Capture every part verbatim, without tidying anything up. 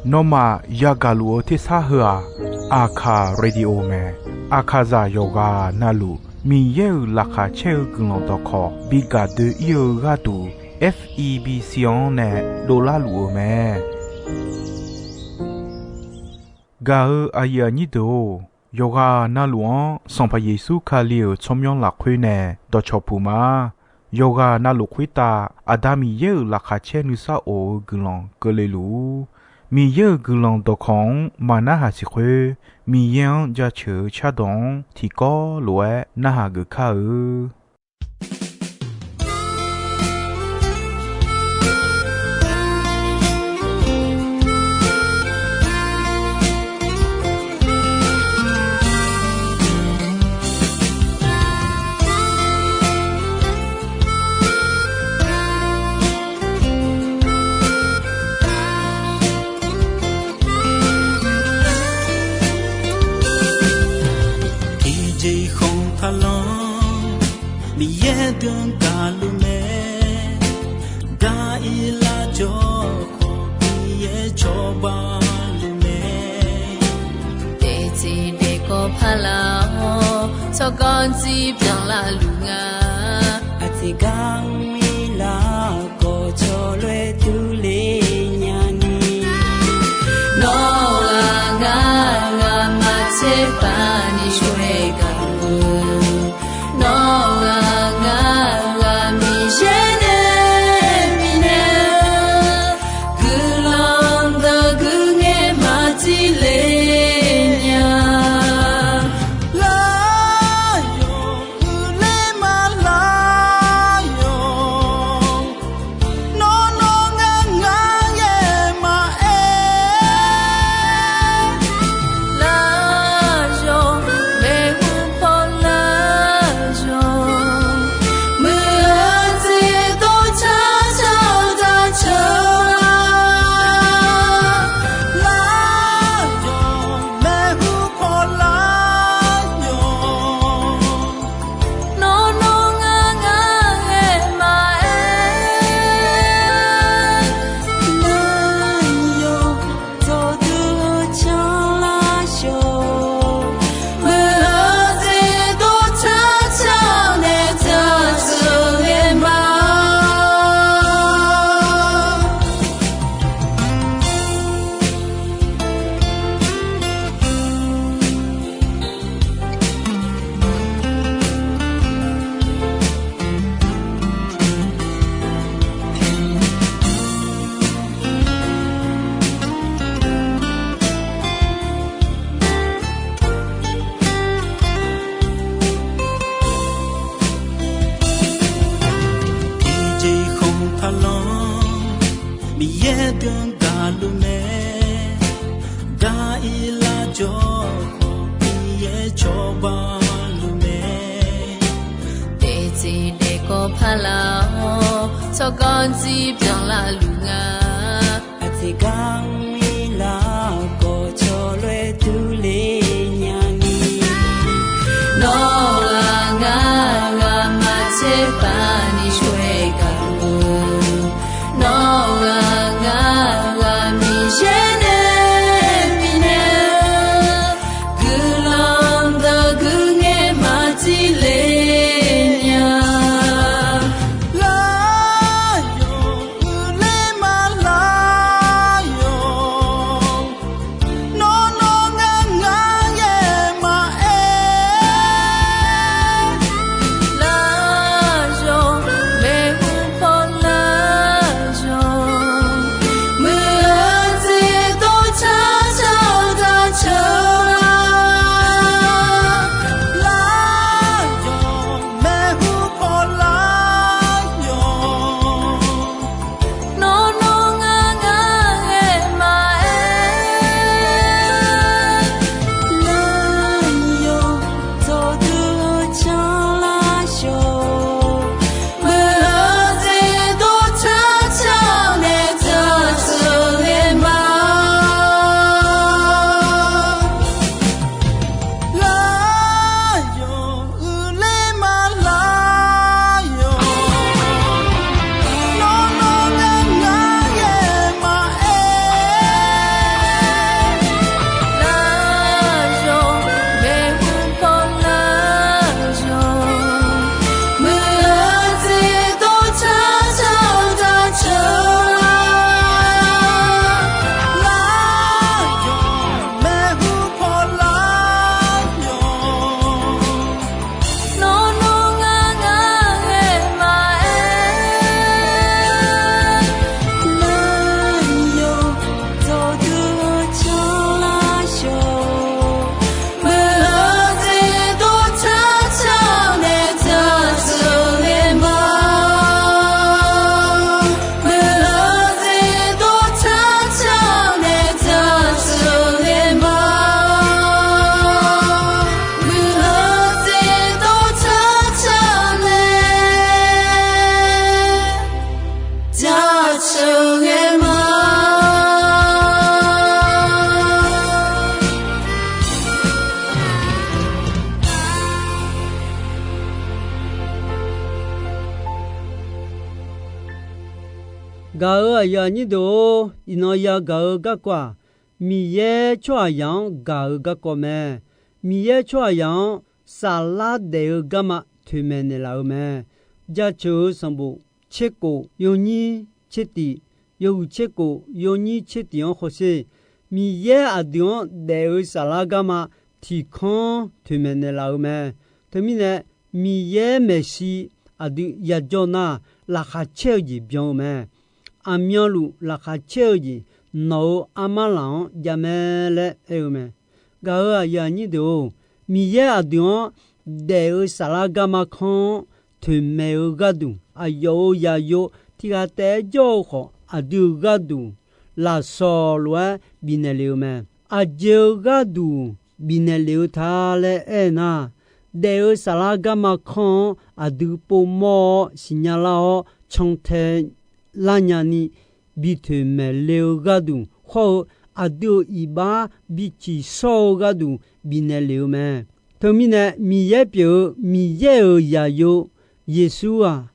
Nawmaf yagaq luf-eu tersar heu-aq, Aqkaq Radio mae. Aqkaqzaq yawqghaq navluf Miqyaer-euq laqkhaq caer-eu guiqlanq dawqkawq bi gaq doe-ir-eu gharduq, F E B C-anr nae dovlar luf-eu mae. Gaq-eu aqyuif aqnyir deuq-or, yawqghaq navluf-anr Sanqpaq Yeqsur Kali-euq tsawrmyanr lafkhoer nae dawqcawq puq ma. Yawqghaq navluf khoertav Aqda Miqyaer-euq laqkhaq caer nuisar of-eu guiqlanq keuvle luf-ur. Miqyaer-euq guiqlanq dawqkawq-anr maqnarhaq siq khoer, Miqyaer-anr jaceuq-eu cardawq-anr tiqkawv lof-aer narhaq geuf kar-eu. Tiqjeq khanqpaq lanr Miqyaer deuq-anr gaqluf mae. Daq-ir lar jawr khawf Miqyaer cawba luf mae. Daeftsiq daefkawv paq laf-awr tsawrganr jir byanlar luf nga. Aqjeq gar-anr ir lar khawf cawloer durler nyani. Nawr-aq ngar, ngamaf tserpav ni shawr-aer gaq-eu. Nawr-aq ngar, ngamaf Miqyaer nae bifnaeq-eu guiqlanq deuq guiqngaer maqtile nya. Lar yawq uiqler ma lar yawq. Nawr nawr ngar ngar ngae maqaer. Lar yawq maeqhu paw lar yawq. Muiq-eu jeq dov car car-eu daq ceuq-a. Lar yawq maeqhu paw lar yawq. Nawr nawr ngar ngar ngae maqaer. Lar yawq dawqdui-eu canlar yawq. Muiq-eu jeq dov car car nae daq ceuq ngae ma. Tiqjeq khanqpaq lanr Miqyaer deuq-anr gaqluf mae. Daq-ir lar jawr khawf Miqyaer cawba luf mae. Daeftsiq daefkawv paq laf-awr tsawrganr jir byanlar luf nga. Aqjeq gar-anr ir lar khawf cawloer durler nyani. Nawr-aq ngar, ngamaf tserpav ni shawr-aer gaq-eu. Nawr-aq ngar, ngamaf Miqyaer nae bifnaeq-eu guiqlanq deuq guiqngaer maqtile nya. Lar yawq uiqler ma lar yawq. sheuqghae ma. Gaq-euq aqyuif aqnyir deuq-or, iqnan yagaq-eu garkawv-aq, Miqyaer tsawrhaqzaq-anr gaq-eu garkawv mae. Miqyaer tsawrhaqzaq-anr saflar daef-eu garma toeqmaeq naeqlaf-eu mae. Jaceuq-eu sanqbof tserkof yawnyir tsertif, yawhuiq tserkof yawnyir tsertif-anr hawsher. Miqyaer aqdui-anr daef-eu saflar garma tiqkanr toeqmaeq naeqlaf-eu mae. Teumirnae, Miqyaer maeqshi aqdui yajawr nar, laqkhaq caer-eu jeq byan-eu mae. Aqmyanluf laqkhaq caer-eu jeq nawq-euq armar laf-anr jav mae laer aer-eu mae. Gaq-euq aqyuif aqnyir deuq-or, Miqyaer aqdui-anr daef-eu saflar garma kanr-anr toeqmaeq-eu gharduq, aqyawf-euq zaqyo tiq ghaq taef-aer jawr-eu khawf, aqdui-euq gharduq lafsawq lof-aer bifnaeq lef-eu mae. Aqjeq-eu gharduq bifnaeq lef-eu ta laer aer nar, daef-eu saflar garma kanr-anr aqdui povmawr-awr siqnya lar-awr cantae lar nyani bi toeqmaeq le-eu gharduq hawr-eu, aqdui-euq iqbax bi ciqshawr-eu gharduq bifnaeq lef-eu mae. Teumirnae, Miqyaer pyeuf-eu Miqyaer-euq zaqyo Yeqsur-aq,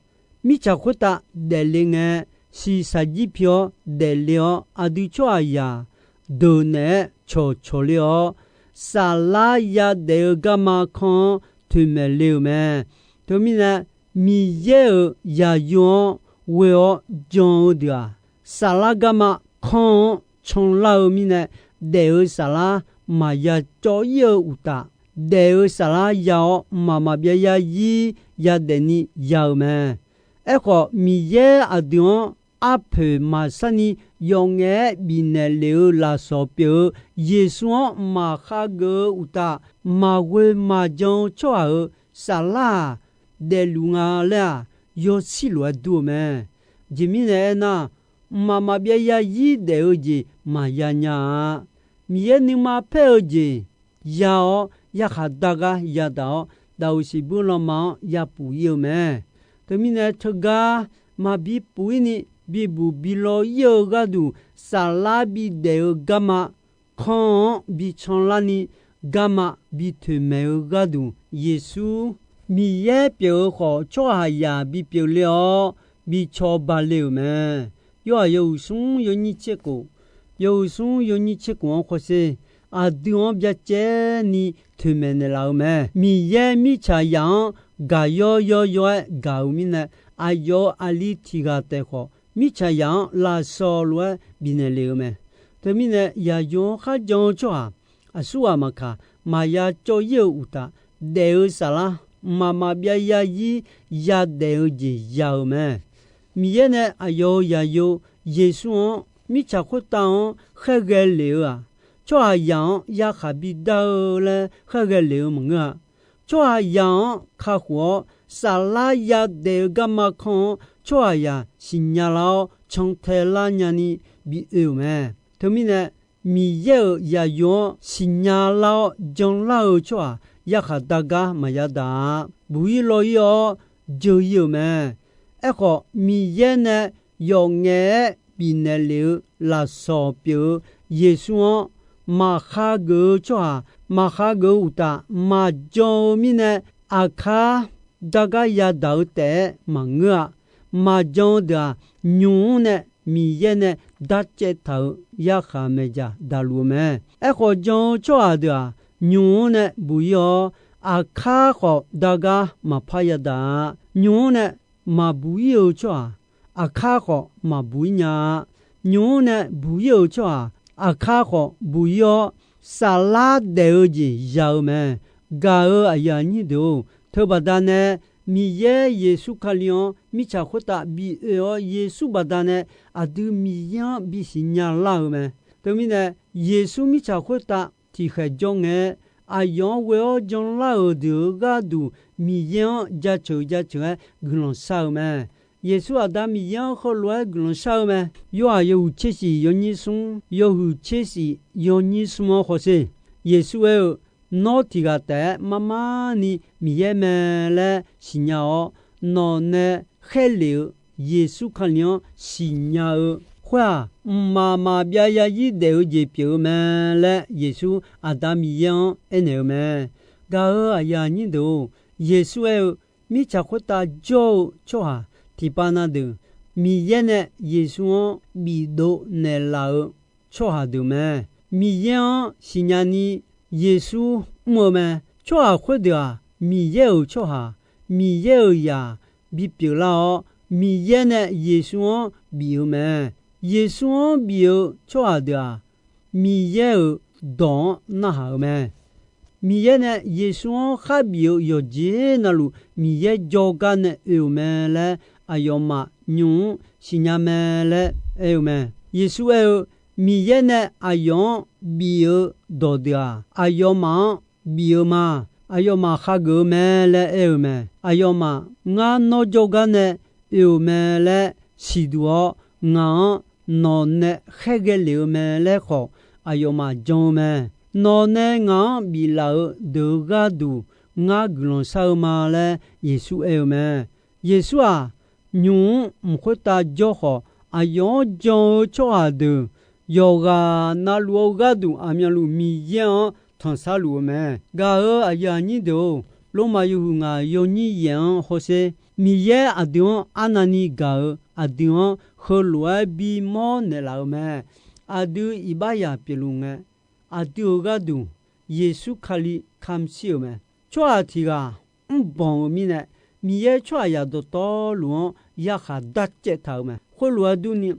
mirtsaq khoertav daefle ngae, shiqshaq jir pi-awr daefle-awr, aqdui tsawrhaqzaq deuq naeq-aer cawqcawq le-awr, saflar yadaef-eu garma kanr-anr toeqmaeq le-euq mae. Teumirnae, Miqyaer-euq zaqyo-anr ghoe-awr jan-eu deuq-aq, saflar garma kanr-anr canlar-eu mirnae, daef-eu saflar maqya cawv-ir-eu uqtaf, daef-eu saflar ya-awr mqmaq maqbyav yarzir yadaef ni ya-euq mae. Aerkhawf, Miqyaer aqdui-anr arpoeq maqsar ni yawf ngaef-aer bifnaeq lef-eu lafsawq pyeuf-eu Yeqsur-anr maqkhageuf-eu uqtaf, maqghoe maqjan-eu tsawrhaq-euq saflar-aq, daefluf nga laer-aq, yawshir lof-aer dur-eu mae. Aqjeq mirnae aernar, mqmaq maqbyav yarzir daef-eu jeq maqya nya-a. Miqyaer nuima paer-eu jeq ya-awr, yarkhaq dar gar yadaq-awr, daqoq siqbuir lanma-anr yapuf-ir-eu mae. Teumirnae, teugar maqbi puf-ir ni bibuq bi law-ir-eu gharduq, saflar bidaef-eu garma kanr-anr bi canlarni, garma bi toeqmaeq-eu gharduq, Yeqsur Miqyaer pyeuf-eu khawf, tsawrhaqzaq bipyeuf le-awr, bi cawba le-euq mae. Yorhaq yawhuiq smr yawnyir tserkof, yawhuiq smr yawnyir tserkof-anr hawsher, aqdui-anr byacaevni toeqmaeq naeqlaf-eu mae. Miqyaer mirtsaqzaq-anr gaq yawr yawr yawr-aer gaq-euq mirnae, aqyawf-euq aqli tiq ghaq taef khawf, mirtsaqzaq-anr lafsawq lof-aer bifnaeq lef-eu mae. Teumirnae, zaqyo-anr kharjan-eu tsawrhaq aqsurghaq maqkaq, maqya cawv-ir-eu uqtaf, daef-eu saflar mqmaq maqbyav yarzir yadaef-eu jeq ya-euq mae. Miqyaer nae aqyawf-euq zaqyo Yeqsur-anr mirtsaq khoertav-anr khaerghae lef-eu-aq, tsawrhaqzaq-anr yarkhaq bidar-eu laer khaerghae lef-eu maqngeur-a. Tsawrhaqzaq-anr kakhof-awr, saflar yadaef-eu garma kanr-anr tsawrhaqzaq siqnya lar-awr cantae lar nyani bi oe-euq mae. Teumirnae, Miqyaer-euq zaqyo-anr siqnya lar-awr janlar-eu tsawrhaq yarkhaq dar gar maqya daq-a. Buq-ir law-ir-awr jeu-ir-euq mae. Aerkhawf, Miqyaer nae yawf ngaef-aer bifnaeq lef-eu lafsawq pyeuf-eu Yeqsur-anr maqkhageuf-eu tsawrhaq, maqkhageuf-eu uqtaf maqjan-eu mirnae, aqkar dar gar yadaq-eu taef-aer maqngeur-a. Maqjan-eu deuq-aq, nymq-mr nae Miqyaer nae darcaev taq-euq yarkhaq maeqdzaq daqluf-eu mae. Aerkhawf, jan-eu tsawrhaq deuq-aq, nymq-mr nae buq-ir-awr, aqkar khawf dar gar maqpar yadaq-a. Nymq-mr nae maqbuq-ir-eu tsawrhaq, aqkar khawf maqbuq-ir nya-a. Nymq-mr nae buq-ir-eu tsawrhaq, aqkar khawf buq-ir-awr, saflar daef-eu jeq ya-eu mae. Gaq-euq aqyuif aqnyir deuq-or, teubaqda nae Miqyaer Yeqsur Kali-anr mirtsaq khoertav bi oe-awr, Yeqsur baqdanae aqdui Miqyaer-anr bisiq nya lar-eu mae. Teumirnae, Yeqsur mirtsaq khoertav tiqkhaeq jawr ngae-aer, aqyawf-anr ghoe-awr janlar-euq deuq-euq gharduq, Miqyaer-anr jaceuq jaceuq-aer guiqlanq shar-eu mae. Yeqsur Aqda Miqyaer-anr heulof-aer guiqlanq shar-eu mae. Yorhaq yawhuiq tser shif yawnyir smr, yawhuiq tser shif yawnyir smr-anr hawsher. Yeqsur aer-eu, Nawr tiq ghaq taef-aer mar mar ni Miqyaer mae laer siqnya-awr, nawq nae khaerlef-eu Yeqsur Kali-anr siqnya-eu khoer-aq, mqmaq maqbyav zarzir daef-eu jeq pyeuf-eu mae laer Yeqsur Aqda Miqyaer-anr aernaeq-eu mae. Gaq-euq aqyuif aqnyir deuq-or, Yeqsur aer-eu, mirtsaq khoertav jawr-eu tsawrhaq tiqpav na deuq, Miqyaer nae Yeqsur-anr bifdov naeqlaf-eu tsawrhaq deuq mae. Miqyaer-anr siqnya ni Yeqsur mr-eu mae. Tsawrhaq khoerdeuq-aq, Miqyaer-euq tsawrhaq, Miqyaer-euq zaq bipyeuf lar-awr, Miqyaer nae Yeqsur-anr bif-eu mae. Yeqsur-anr bif-eu tsawrhaq deuq-aq, Miqyaer-euq dawq-anr narhaq-eu mae. Miqyaer nae Yeqsur-anr khar bif-eu yawqjeq navluf Miqyaer jawrgar nae oe-euq mae laer aqyawfmaf nymq-mr siqnya mae laer aer-eu mae. Yeqsur aer-eu, Miqyaer nae aqyawf-anr bif-eu dawqdeuq-aq, aqyawfmaf-anr bif-eu ma. Aqyawfmaf khageuf-eu mae laer aer-eu mae. Aqyawfmaf ngar nawr jawrgar nae oe-euq mae laer siqduq-awr, ngaq-anr nawq nae khaerghae lef-eu mae laer khawf, aqyawfmaf jan-eu mae. Nawq nae ngaq-anr biflaf-eu deuq-euq gharduq ngar guiqlanq shar-eu ma laer Yeqsur aer-eu mae. Yeqsur-aq, nymq-mr mq khoertav jawr khawf, aqyawf-anr jan-eu tsawrhaq deuq yawqghaq navluf-eu gharduq aqmyanluf Miqyaer-anr tanqsar luf-eu mae. Gaq-euq aqyuif aqnyir deuq-or, Lormav yawhuiq ngaq yawnyir yaef-anr hawsher. Miqyaer aqdui-anr arnavni gaq-eu, aqdui-anr heulof-aer bimawr naeqlaf-eu mae. Aqdui iqbax zaq pyeufluf ngae, aqdui-euq gharduq Yeqsur Kali kamq shir-euq mae. Tsawrhaq tiq ghaq mrbanq-eu mirnae, Miqyaer tsawrhaqzaq dawqtawvluf-anr yarkhaq darcaev taq-euq mae. Khoerlof-aer durni,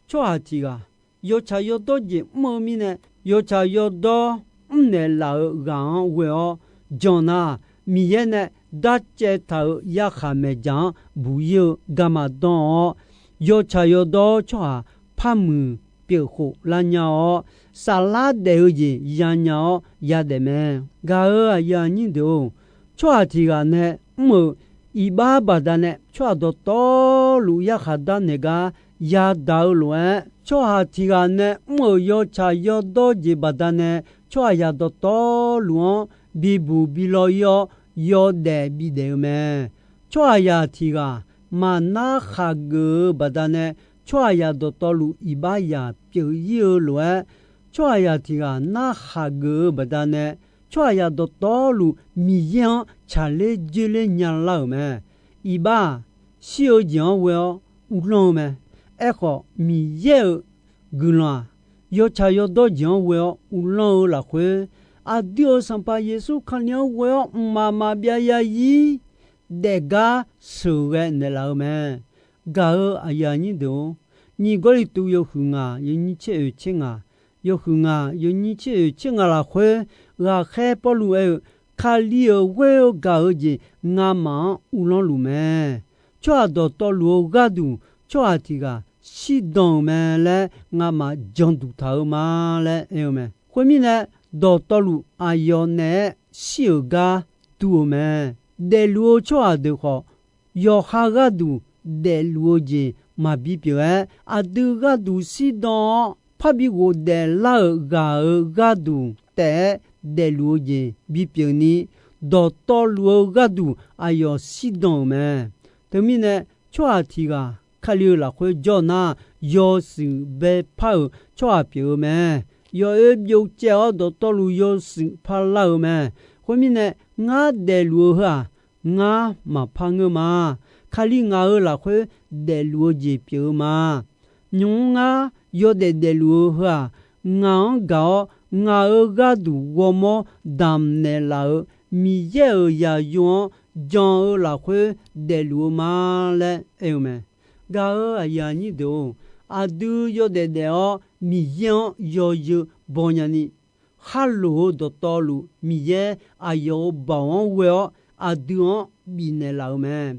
tsawrhaq tiq ghaq yawtsaq yawdawr jeq mr-eu mirnae, yawtsaq yawdawr mrnaeq laf-eu ghaq-anr ghoe-awr jan nar, Miqyaer nae darcaev taq-euq yarkhaq maeqdzaq-anr buq-ir-eu garma danr-awr, yawtsaq yawdawr tsawrhaq par muiq pyeuf khof lar nya-awr, saflar daef-eu jeq yanya-awr yadaef mae. Gaq-euq aqyuif aqnyir deuq-or, tsawrhaq tiq ghaq nae mr-euq iqbax baqdanae tsawrhaq dawqtawvluf yarkhaq darnaeq gar yadaq-eu lof-aer, tsawrhaq tiq ghaq nae mr-euq yawtsaq yawdawr jeq baqdanae tsawrhaqzaq dawqtawvluf-anr bibuq bi law-ir-awr, yawdaef bidaef-eu mae. Tsawrhaqzaq tiq ghaq maqnar khaqgeuf-eu baqdanae, tsawrhaqzaq dawqtawvluf iqbax zaq pyeuf-ir-eu lof-aer, tsawrhaqzaq tiq ghaq narhaq geuf-eu baqdanae, tsawrhaqzaq dawqtawvluf Miqyaer-anr tsaqler dzoerler nyalar-euq mae. Iqbax-aq, shir-eu jeq-anr ghoe-awr uvlanr-eu mae. Aerkhawf, Miqyaer-euq guiqlanq-aq, yawtsaq yawdawr jeq-anr ghoe-awr uvlanr-eu lafkhoer, aqdui-euq Sanqpaq Yeqsur Kali-anr ghoe-awr mqmaq maqbyav zarzir daefgar sheuqghae naeqlaf-eu mae. Gaq-euq aqyuif aqnyir deuq-or, nyiq Gawrliqtu yawhuiq ngaq yawnyir tser oeq tser ngaq, yawhuiq ngaq yawnyir tser oeq tser ngaq lafkhoer, ghaqkhaer Pawrluv aer-eu, Kali-euq ghoer-eu gaq-eu jeq ngamaf-anr uvlanr luf mae. Tsawrhaq dawqtawvluf-eu gharduq tsawrhaq tiq ghaq shirdan-euq mae laer ngamaf janduq taq-eu ma laer aer-eu mae. Khoermirnae, dawqtawvluf aqyawf naeq-aer shir-euq gar dur-eu mae. Daefluf-eu tsawrhaq deuq khawf, yawqha gharduq daefluf-eu jeq maqbi pyeuf-aer, aqdui gharduq shirdan-awr parbi ghofdaef lar-euq ghaq-euq gharduq taef-aer daefluf-eu jeq bipyeuf ni, dawqtawvluf-eu gharduq aqyawf shirdan-euq mae. Teumirnae, tsawrhaq tiq ghaq Kali-eu lafkhoer jawr nar, yawshuif baepar-euq tsawrhaq pyeuf-eu mae. Yawoer byovcaev-awr dawqtawvluf yawshuif parlar-eu mae. Khoermirnae, ngar daefluf-eu heu-aq, ngar maqpar ngeur ma. Kali ngaq-euq lafkhoer daefluf-eu jeq pyeuf-eu ma. Nymq-mr ngar yawdaef daefluf-eu heu-aq, ngaq-anr gaq-awr ngaq-euq gharduq ghawrmawr damq naeqlaf-euq Miqyaer-euq zaqyo-anr jan-eu lafkhoer daefluf-eu ma laer aer-eu mae. Gaq-euq aqyuif aqnyir deuq-or, aqdui yawdaef daef-awr Miqyaer-anr yawzeu baw nyani, khar loq-eu dawqtawvluf Miqyaer aqyawf-euq baoq-anr ghoe-awr aqdui-anr bifnaeq laf-eu mae.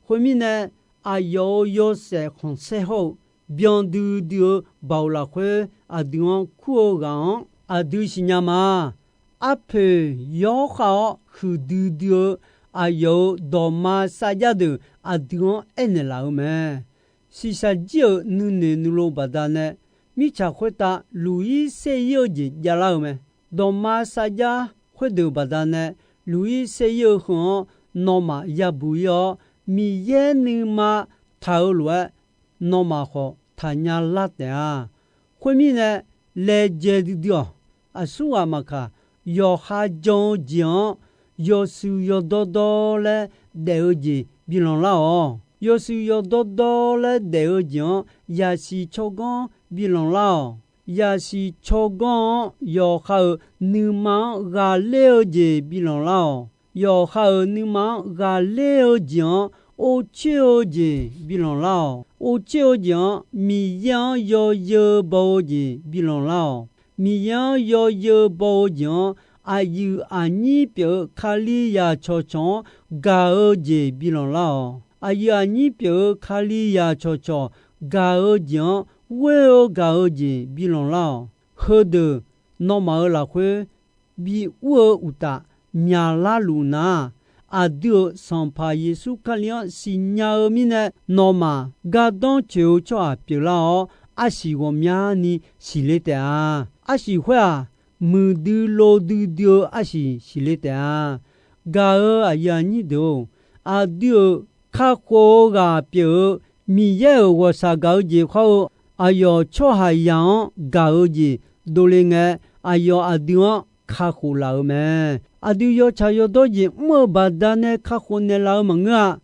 Khoermirnae, aqyawf-euq yawshaef khanqsaer hawr-eu byan duidui-eu baoq lafkhoer aqdui-anr kur-eu ghaq-anr aqdui siqnya ma. Arpoeq yawr khav-awr huiqdui dui-eu aqyawf-euq dawqma sarjax deuq aqdui-anr aernaeq laf-eu mae. Shiqshaq jir-euq nuinoeq nuilov baqdanae, mirtsaq khoertav luq-ir ser-ir-eu jeq javlar-eu mae. Dawqma sarjax khoerdeuq baqdanae, luq-ir ser-ir-eu heu-anr nawmaf yabuq-ir-awr, Miqyaer nuima taq-eu lof-aer, nawmaf khawf taqnya lar taef-a. Khoermirnae, laejae duidui-awq. Aqsurghaq maqkaq, yawqha jan-eu jeq-anr yawshuif yawdawr dawr laer daef-eu jeq bilanq lar-awq. Yawshuif yawdawr dawr laer daef-eu jeq-anr yaqsiq tsawrganr bilanq lar-awq. Yaqsiq tsawrganr-anr yawqha-euq nuima-anr ghaqler-eu jeq bilanq lar-awq. Yawqha-euq nuima-anr ghaqler-eu jeq-anr orcoer-eu jeq bilanq lar-awq. Orcoer-eu jeq-anr Miqyaer-anr yawzeu baw-eu jeq bilanq lar-awq. Miqyaer-anr yawzeu baw-eu jeq-anr aqyuif aqnyir pyeuf-eu Kalizaq cawqcawq-anr gaq-eu jeq bilanq lar-awq. Aqyuif aqnyir pyeuf-eu Kalizaq cawqcawq gaq-eu jeq-anr ghoer-eu gaq-eu jeq bilanq lar-awq. Heudeuq nawmaf-euq lafkhoer bi ur-eu uqtaf myaqlar luf nar, aqdui-euq Sanqpaq Yeqsur Kali-anr siqnya-eu mirnae nawmaf gardanr coeq-eu tsawrhaq pyeuflar-awr, arsiq ghawqmyani siqle taef-a. Arsiq khoer-aq, muiqdui lo duidui-eu arsiq siqle taef-a. Gaq-euq aqyuif aqnyir deuq-or, aqdui-euq kakhof-eu ghaq pyeuf-eu Miqyaer-euq ghawqshaq gaq-eu jeq khawr-eu, aqyawf tsawrhaqzaq-anr gaq-eu jeq dovle ngae, aqyawf aqdui-anr kakhof laf-euq mae. Aqdui yawtsaq yawdawr jeq mr-eu baqdanae kakhof naeqlaf-eu maqngeur-a.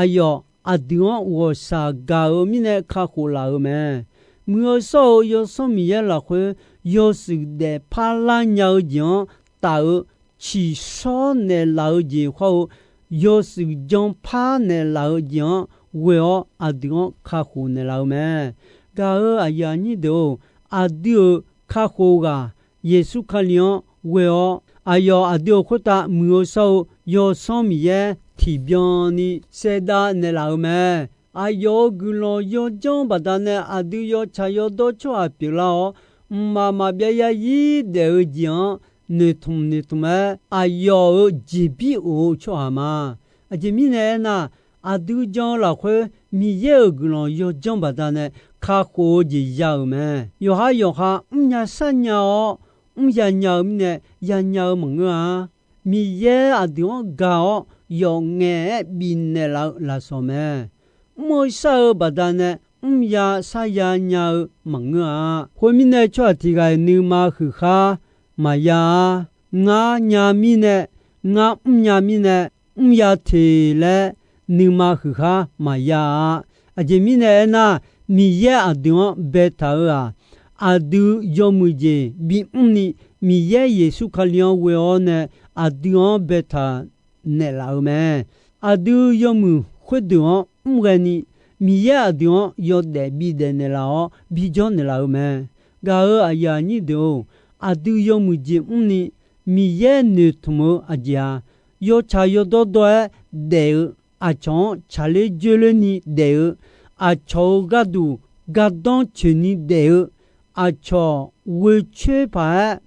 Aqyawf aqdui-anr ghawqshaq gaq-eu mirnae kakhof laf-euq mae. Muiq-eu shawr-eu Yawsanr Miqyaer lafkhoer yawshuif daefpar lar nya-eu jeq-anr taf-eu tsiqshawr naeqlaf-eu jeq khawr-eu, yawshuif janpar naeqlaf-eu jeq-anr ghoe-awr aqdui-anr kakhof naeqlaf-eu mae. Gaq-euq aqyuif aqnyir deuq-or, aqdui-euq kakhof ghaq Yeqsur Kali-anr ghoe-awr, aqyawf aqdui-euq khoertav muiq-eu shawr-eu Yawsanr Miqyaer tiqbyan ni saevdav naeqlaf-euq mae. Aqyawf-euq guiqlanq yawjanr baqdanae aqdui yawtsaq yawdawr tsawrhaq pyeuflar-awr, mqmaq maqbyav yarzir daef-eu jeq-anr noeqtmq noeqtmq-aer, aqyawf-euq jeqbir of-eu tsawrhaq ma. Aqjeq mirnae aernar, aqdui jan-eu lafkhoer Miqyaer-euq guiqlanq yawjanr baqdanae kakhof-eu jeq ya-euq mae. Yawqhar yawqha mrnya sharnya-awr mrya nya-eu mirnae yanya-eu maqngeur-a. Miqyaer aqdui-anr gaq-awr yawf ngaef-aer bifnaeq laf-eu lafsawq mae. Mr-eu shar-eu baqdanae mrya sharya nya-eu maqngeur-a. Khoermirnae, tsawrhaq tiq ghaq-iq nuima huiqkhar maqya-a. Ngar nya mirnae, ngar mrnya mirnae, mrya teq laer nuima huiqkhar maqya-a. Aqjeq mirnae aernar, Miqyaer aqdui-anr baetaq-euq-aq, aqdui yawmuiq jeq bimr ni, Miqyaer Yeqsur Kali-anr ghoe-awr nae aqdui-anr baetaq naeqlaf-euq mae. Aqdui yawmuiq khoerdeuq-anr mr ghaeni, Miqyaer aqdui-anr yawdaef bidaef naeqlaf-awr bijawr naeqlaf-euq mae. Gaq-euq aqyuif aqnyir deuq-or, aqdui yawmuiq jeq mr ni, Miqyaer noeqtmq-eu aqjeq-aq, yawtsaq yawdawr dawr-aer daef-eu, aqcawq-anr tsaqler joerler ni daef-eu, aqcawq-euq gharduq gardanr coeq ni daef-eu, aqcawq ghoe coer paq-aer,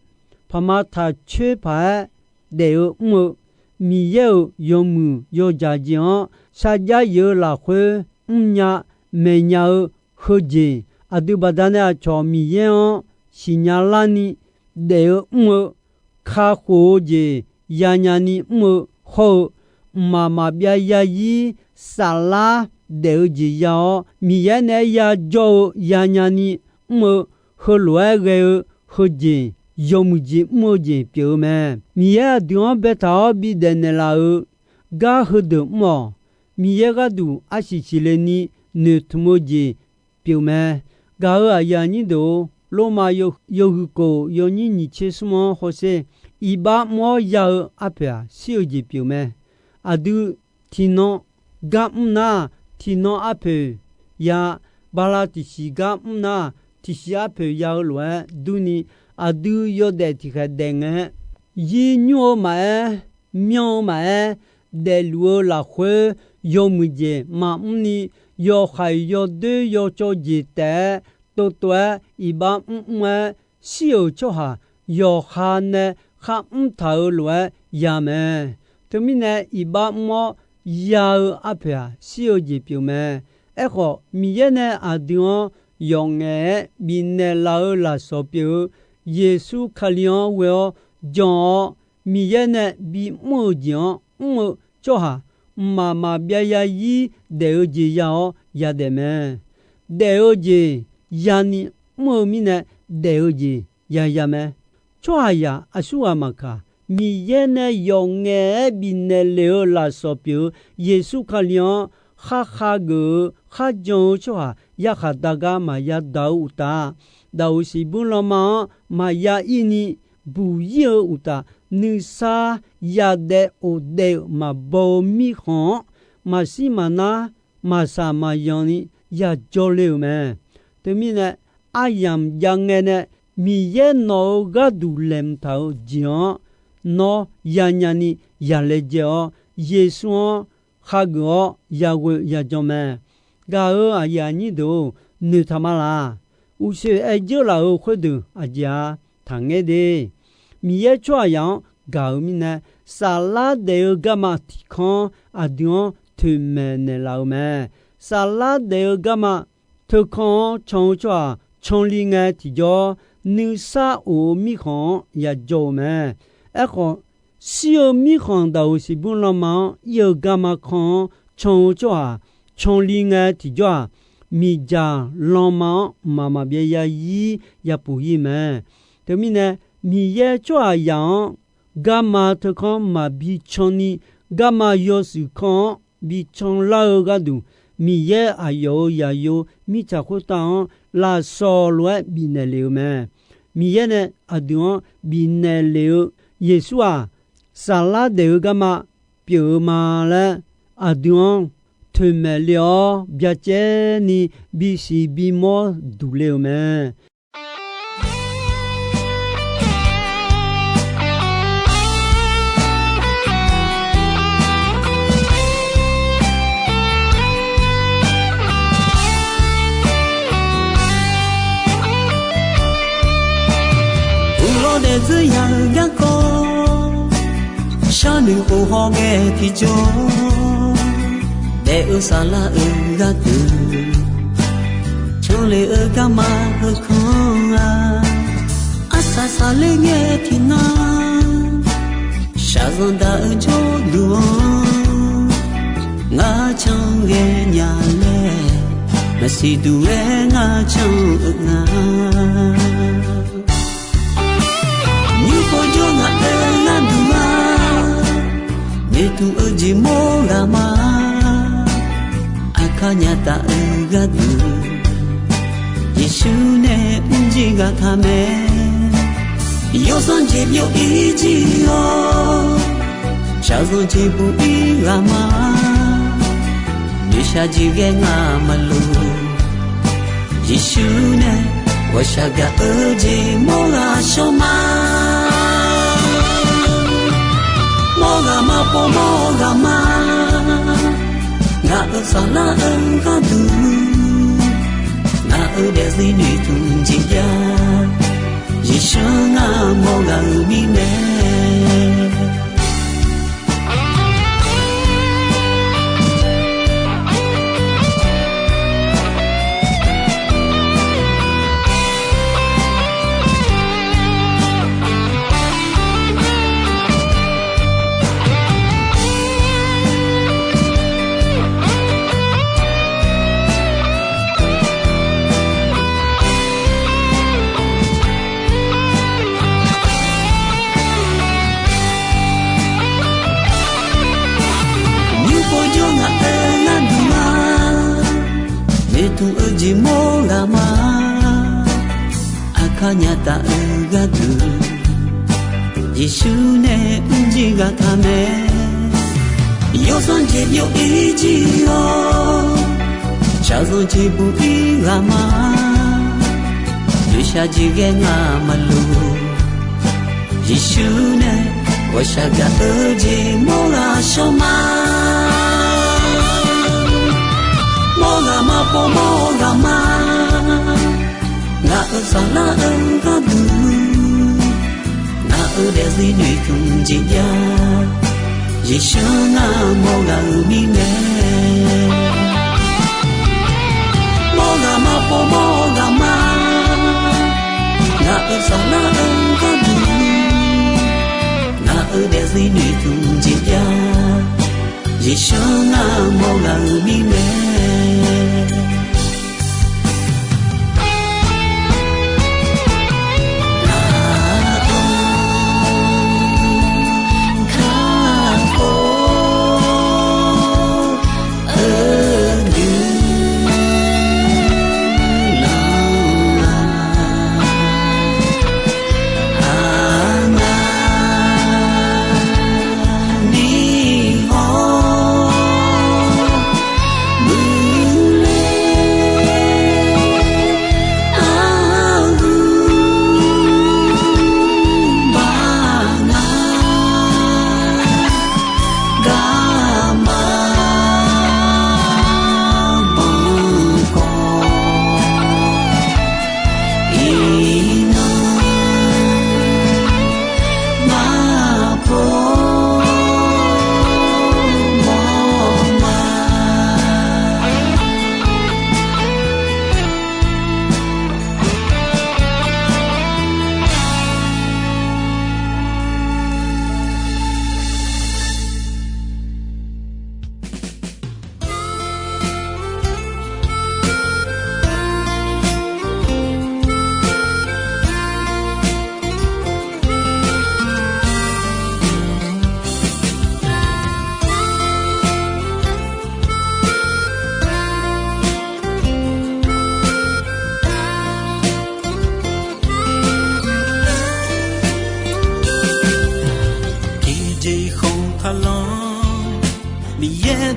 paqma taq coer paq-aer daef-eu mr-eu, Miqyaer-euq yawmuiq yawdzaq jeq-anr sarjax yif-eu lafkhoer mrnya maeqnya-eu heujeq, aqdui baqdanae aqcawq Miqyaer-anr siqnya larni daef-eu mr-eu, kakhof-eu jeq yanya ni mr-eu hawr-eu, mqmaq maqbyav yarzir saflar daef-eu jeq ya-awr, Miqyaer naeq-aer yajawr-eu yanya ni mr-eu, heulof-aer ghae-eu heujeq, yawmuiq jeq mr-eu jeq pyeuf-eu mae. Miqyaer aqdui-anr baetaq-awr bidaef naeqlaf-euq gar heudeuq mr-awq. Miqyaer gharduq arsiq siqle ni noeqtmq-eu jeq pyeuf mae. Gaq-euq aqyuif aqnyir deuq-or, Lormav yawhuiq kof yawnyir nyiq tser smr-anr hawsher, iqbax mr-awr ya-eu arpoeq-aq shir-eu jeq pyeuf mae. Aqdui tiqnan gar mr nar, tiqnan arpoeq ya, bala tiqsiq gar mr nar, tiqsiq arpoeq ya-eu lof-aer durni, aqdui yawdaef tiqkhaeq daef ngae-aer, yir nymr-eu maqaer, myanr-eu maqaer, daefluf-eu lafkhoer yawmuiq jeq maqmr ni, yawhaiq yawdoer yawcawv jeq taef-aer, tov tov-aer iqbax mrmr-aer shir-euq tsawrhaq yawqha nae kharmr taq-euq lof-aer ya mae. Teumirnae iqbax mr-awr ya-eu arpoeq-aq shir-eu jeq pyeuf mae. Aerkhawf, Miqyaer nae aqdui-anr yawf ngaef-aer bifnaeq laf-eu lafsawq pyeuf-eu Yeqsur Kali-anr ghoe-awr jan-awr, Miqyaer nae bimr-eu jeq-anr mr-eu tsawrhaq mqmaq maqbyav yarzir daef-eu jeq ya-awr, yadaef mae. Daef-eu jeq yani mr-eu mirnae, daef-eu jeq yaya mae. Tsawrhaqzaq aqsurghaq maqkaq, Miqyaer nae yawf ngaef-aer bifnaeq lef-eu lafsawq pyeuf-eu Yeqsur Kali-anr kharkhav geuf-eu kharjan-eu tsawrhaq yarkhaq dar gar maqya daq-eu uqtaf, daqoq siqbur lanma-anr maqya ir ni buq ir-eu uqtaf, nuisar yadaef of daef-euq maqbaw-eu mirkhanq-anr, maqshir maqnar, maqsaq maqyanq ni yajawr le-euq mae. Teumirnae, aryamq jav ngae nae Miqyaer nawq-euq gharduq laeqhmq taq-euq jeq-anr nawr yanya ni yalaejae-awr, Yeqsur-anr khageuf-awr yaghoe yajan mae. Gaq-euq aqyuif aqnyir deuq-or, noeqtaq ma laq. Uqshoe aer dzeur laf-euq khoerdeuq aqjeq-a? Taqngaer de. Miqyaer tsawrhaqzaq-anr gaq-euq mirnae, saflar daef-eu garma tiqkanr aqdui-anr toeqmaeq naeqlaf-eu mae. Saflar daef-eu garma teukanr-anr can-eu tsawrhaq canli ngae tiqjawr, nuisar of-eu mirkhanq-anr yajawr-eu mae. Aerkhawf, shir-eu mirkhanq daqoq siqbur lanma-anr ir-eu garma kanr-anr can-eu tsawrhaq canli ngae tiqjawr-aq, miqdzaq lanma-anr mqmaq maqbyav ya ir ya puq ir mae. Teumirnae, Miqyaer tsawrhaqzaq-anr garma teukanr maqbi can ni, garma yawshuif kanr-anr bi can lar-eu gharduq, Miqyaer aqyawf-euq zaqyo mirtsaq khoertav-anr lafsawq lof-aer bifnaeq lef-eu mae. Miqyaer nae aqdui-anr bifnaeq lef-eu Yeqsur-aq, saflar daef-eu garma pyeuf-eu ma laer aqdui-anr toeqmaeq le-awr byacaevni bisiq bimawr duq le-euq mae. Uqlawr daefdzeur ya-eu garkawv, sharnoeq khof hawghae tiqjawr, daef-eu saflar-euq gharduq, canle-eu garma heukanr-a, arsaq saqler ngae tiqnan, shaqzanq daq-eu jawrduq-anr ngar can ghae nya laer, maqsiq duq-aer ngar can-eu nga. Nymr pov jawr ngaq-euq gharduq-a, noeqtmq-eu jeq mawr ghaq ma. Aqkar nya taf-eu gharduq, Yeqsur nae mrjir ghaq taq mae. Yawsanr jeq byov ir jir-awr, shaqzanq jeq buq ir ghaq ma. Noeqshaq jeq ghae ngaq maqloq, Yeqsur nae ghawqshaq gaq-eu jeq mawr ghaq shawr ma. Mawr ghaq ma, pov mawr ghaq ma. Ngaq-euq saflar-eu gharduq, ngaq-euq daefzir noeqtmq jeq jav, Yeqsur ngar mawr ghaq-euq mirnae. Nymr pov jawr ngaq-euq gharduq-a, noeqtmq-eu jeq mawr ghaq ma. Aqkar nya taf-eu gharduq, Yeqsur nae mrjir ghaq taq mae. Yawsanr jeq byov ir jir-awr, shaqzanq jeq buq ir ghaq ma. Noeqshaq jeq ghae ngaq maqloq, Yeqsur nae ghawqshaq gaq-eu jeq mawr ghaq shawr ma. Mawr ghaq ma, pov mawr ghaq ma. Ngaq-euq saflar-eu gharduq, ngaq-euq daefzir noeqtmq jeq jav, Yeqsur ngar mawr ghaq-euq mirnae. Mawr ghaq ma, pov mawr ghaq ma. Ngaq-euq saflar-eu gharduq, ngaq-euq daefzir noeqtmq jeq jav, Yeqsur ngar mawr ghaq-euq mirnae.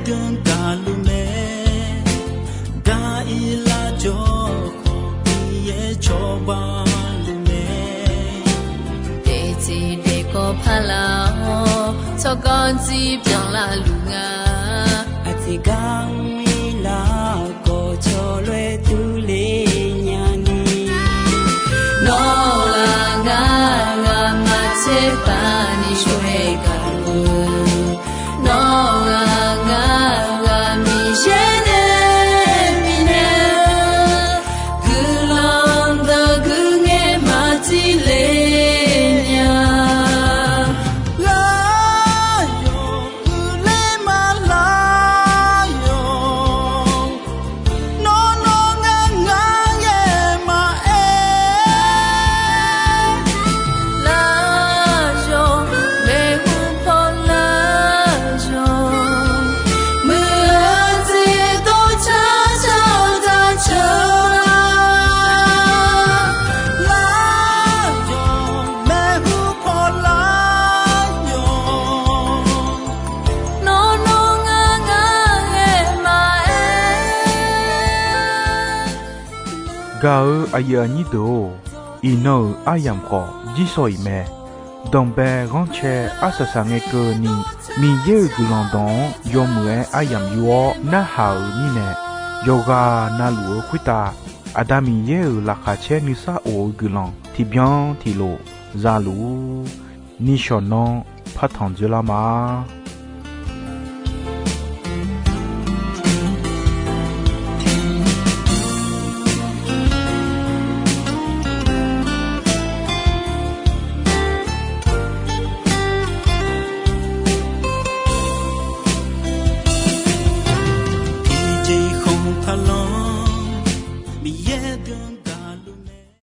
Ganr gaqluf mae, gar-ir lar jawr khawf, Miqyaer cawba luf mae. Daeftiq daefkawv paq laf-awr, tsawrganr dzir byanlar luf nga. Aqtiq gar mr-ir lar khawf, cawloer durle nyani. Nawr-aq ngar, ngamaf tserpav ni shawr-aer gaq-eu. Nawr-aq ngar, ngar Miqyaer nae bifnaeq-eu guiqlanq deuq guiqngaer maqtile nya. Lar yawq huiqler ma lar yawq. Nawr nawr ngar ngar-aer maqaer. Lar yawq, maeqhu paw lar yawq. Muiq-eu jeq dawrcar car-eu daqceuq-a. Lar yawq, maeqhu paw lar yawq. Nawr nawr ngar ngar-aer maqaer. Gaq-eu aqyuif aqnyir deuq-or, iqnan-euq aryamq khawf jirsawq iq mae. Danqbae ghanrcae arsaq saq ngae keuvni, Miqyaer-euq guiqlanq dawq-anr yawmuiq-aer aryamq yur-awr narhaq-euq mirnae, yawqghaq navluf-eu khoertav Aqda Miqyaer-euq laqkhaq caer nuisar of-eu guiqlanq tiqbyan tiqlof za luf-ur. Nishawq nanr partanq dzoerlar ma.